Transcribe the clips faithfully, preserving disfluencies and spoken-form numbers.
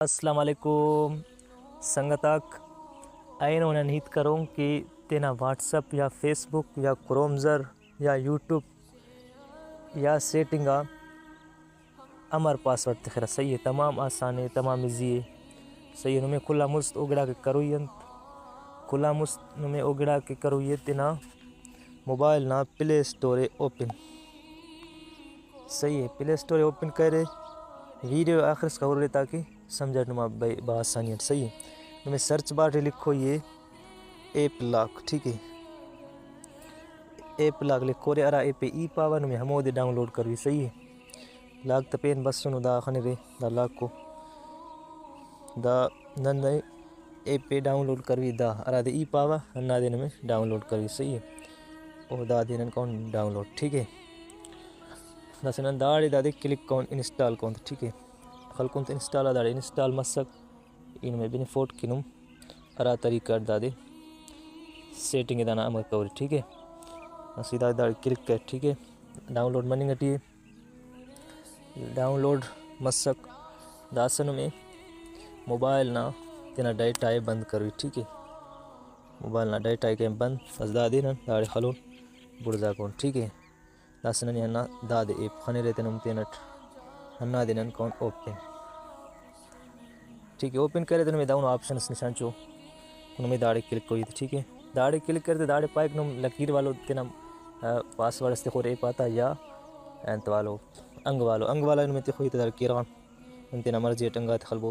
السلام علیکم سنگت آک، اینو نن ہیت کرون کہ تینا واٹس اپ یا فیس بک یا کرومزر یا یوٹیوب یا سیٹنگ آ امر پاسورڈ تخرہ۔ صحیح ءِ، تمام آسان ءِ، تمام ایزی ءِ۔ صحیح ءِ، نمے کل آن مست او گڑاکے کروئی انت، کل آن مست نمے او گڑاکے کروئی ءِ تینا موبائل نا پلے اسٹور ءِ اوپن۔ صحیح ءِ، پلے اسٹور ءِ اوپن کرے، ویڈیو آخر اسکا ہرے تاکہ سمجھاٹ نما بہ-، بآسانی اٹ۔ صحیح ءِ، نمے سرچ بار ٹی لکھوئی ءِ ایپ لاک، ٹھیک ءِ۔ ایپ لاک لکھورے، ہرا ایپ ءِ ای پاوہ نمے ہمودے ڈاؤن لوڈ کروئی۔ صحیح ءِ، لاک تا پین بسنو، دا خنرے، دا لاکو۔ دا نن ایپ ءِ ڈاؤن لوڈ کروئی، دا ہرادے ای پاوہ ہندادے نمے ڈاؤن لوڈ کروئی۔ صحیح ءِ، او دادے نن کون ڈاؤن لوڈ، ٹھیک ءِ۔ داسہ نن داڑے دادے کلک کون، انسٹال کون تہ، ٹھیک ءِ۔ خلکون تہ انسٹال آ، داڑے انسٹال مسک۔ ای نمے بنفوٹ کہ نم ہرا طریقہ اٹ دادے سیٹنگ ءِ دانا امر کورے، ٹھیک ءِ۔ اسہ دادے داڑے کلک کر، ٹھیک ءِ۔ ڈاؤن لوڈ مننگ ٹی ءِ، ڈاؤن لوڈ مسک۔ داسہ نمے موبائل نا تینا ڈیٹا ءِ بند کروئی، ٹھیک ءِ۔ موبائل نا ڈیٹا ءِ کین بند، بس دادے نن داڑے خلون بڑزا کون، ٹھیک ءِ۔ داسہ ننے ہندا دادے ایپ خنرے تہ نم تینٹ، ہندادے نن کون اوپن۔ ٹھیک ءِ، اوپن کرے تہ نمے دہنو آپشنس نشان چو، نمے داڑے کلک کوئی تہ، ٹھیک ءِ۔ داڑے کلک کرے تہ داڑے پائک نم لکیر والو تینا، آ، پاسورڈ اس تخور ایپ آتا یا انت والو، انگ والو، انگ والا نمے تخوئی تہ داڑے کیرغان نم تینا مرضی اٹ انگاتے خلبو۔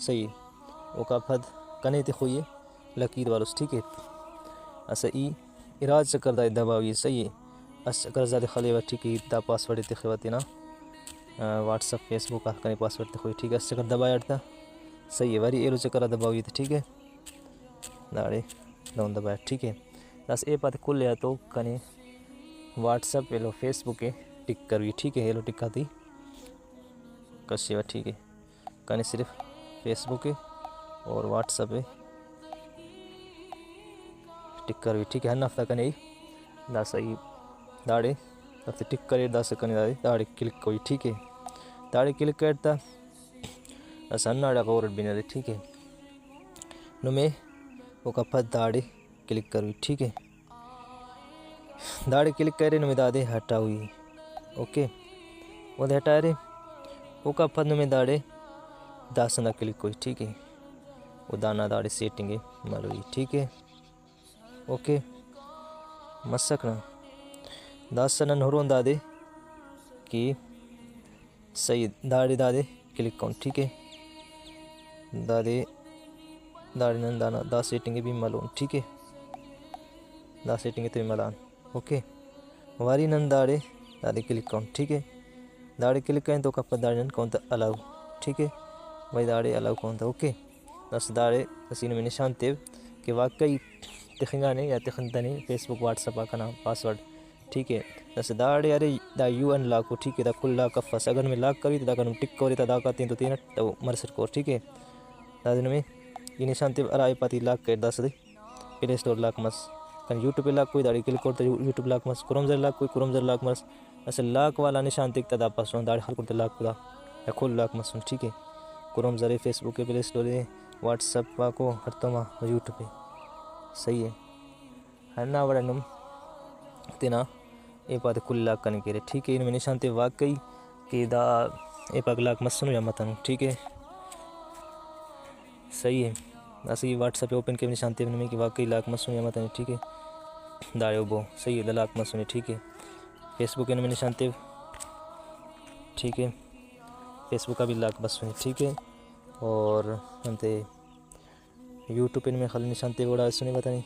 صحیح ءِ۔ اوکا پد کنے تخوئی ءِ لکیر والوس، ٹھیک ءِ۔ اسہ ای ارا چکر دادے دباوی ءِ، صحیح ءِ۔ اسہ چکر دادے خلیوہ، ٹھیک ءِ۔ دا پاسورڈ ءِ تخوہ تینا، آ، واٹس اپ، فیس بک آ کنے پاسورڈ تخوئی، ٹھیک ءِ۔ اسہ چکر دبایاٹ تہ صحیح ءِ۔ وری ایلو چکر آ دباوی ءِ تہ، ٹھیک ءِ۔ داڑے دہن دبایاٹ، ٹھیک ءِ۔ داسہ ایپ آتے کل ءِ آ تو کنے واٹس اپ ایلو فیس بک ءِ ٹک کروئی، ٹھیک ءِ۔ ایلو ٹک آتے کشیوہ، ٹھیک ءِ۔ کنے صرف فیس بک ءِ اور واٹس اپ ءِ ٹک کروئی، ٹھیک ءِ۔ ہندافتا کنے ای داسہ ای داڑے دافتے ٹک کریر، داسہ کنے دادے داڑے کلک کوئی، ٹھیک ءِ۔ داڑے کلک کریر تہ داسہ ہنداڑے غور اٹ بنرے، ٹھیک ءِ۔ نمے اوکا پد داڑے کلک کروئی، ٹھیک ءِ۔ داڑے کلک کرے نمے دادے ہٹاوئی، اوکے۔ اودے ہٹارے، اوکا پد نمے داڑے داسہ نا کلک کوئی، ٹھیک ءِ۔ او دانا داڑے سیٹنگ ءِ مروئی، ٹھیک ءِ۔ اوکے، مسک نا۔ داسہ نن ہرون دادے کہ صحیح ءِ، داڑے دادے کلک کون، ٹھیک ءِ۔ دادے، داڑے نن دانا دا سیٹنگ ءِ بھی ملون، ٹھیک ءِ۔ دا سیٹنگ ءِ تے ملان، اوکے۔ وری نن داڑے دادے کلک کون، ٹھیک ءِ۔ داڑے کلک کرین تو اوکا پد داڑے نن کون تہ الاؤ، ٹھیک ءِ۔ وری داڑے الاؤ کون تہ، اوکے۔ داسہ داڑے اسہ نمے نشان تیو کہ واقعی تخنگانے یا تخنگتنے فیس بک، واٹس اپ آ کنا پاسورڈ، ٹھیک ءِ۔ داسہ داڑے ارے دا یو ان لاک ءُ، ٹھیک ءِ، دا کل لاک افس۔ اگہ نمے لاک کروئی تہ داکان نم ٹک کروئی تہ داکان تین تو تینٹ تو مرسٹ کور، ٹھیک ءِ۔ دادے نمے ای نشان تیو ہرا ایپ آتے لاک کریر داسہ دے پلے اسٹور لاک مس۔ کنے یوٹیوب ءِ لاک کوئی، داڑے کلک کور تہ یو-، یوٹیوب لاک مس، کرومزر لاک کوئی، کرومزر لاک مس۔ اسہ لاک والا نشان تک تہ دا پاسورڈ داڑے خلکر تہ لاک دا، دا کل لاک مسن، ٹھیک ءِ۔ کرومزر ءِ، فیس بک ءِ، پلے اسٹور ءِ، واٹس اپ آکو، ہڑتوما یوٹیوب ءِ۔ صحیح ءِ۔ ہندا وڑ نم تینا ایپ آتے کل لاک کننگ کیرے، ٹھیک ءِ۔ نمے نشان تے واقعی کہ دا ایپ آک لاک مسنو یا متنو، ٹھیک ءِ۔ صحیح ءِ۔ اسہ ای واٹس اپ اوپن کیو، نشان تیو نمے کہ واقعی لاک مسنے یا متنے، ٹھیک ءِ۔ داڑے او بو، صحیح ءِ، دا لاک مسنے، ٹھیک ءِ۔ فیس بک ءِ نمے نشان تیو، ٹھیک ءِ۔ فیس بک آ بھی لاک بسنے، ٹھیک ءِ۔ اور انتے یوٹیوب ءِ نمے خل نشان تیو، گڑا اسنے متنے،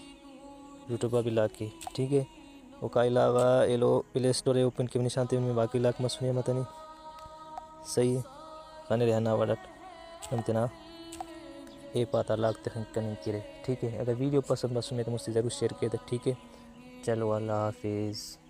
یوٹیوب آ بھی لاک ءِ، ٹھیک ءِ۔ اوکا علاوہ ایلو پلے اسٹور ءِ اوپن کیو، نشان تیو نمے، باقی لاک مسنے یا متنے۔ صحیح ءِ، خنرے ہندا وڑ اٹ نم تینا ایپ آتا لاک تخنگ کننگ کیرے، ٹھیک ءِ۔ اگر ویڈیو پسند بسنے تو مستی ضرور شیئر کیرے، ٹھیک ءِ۔ چلو، اللہ حافظ۔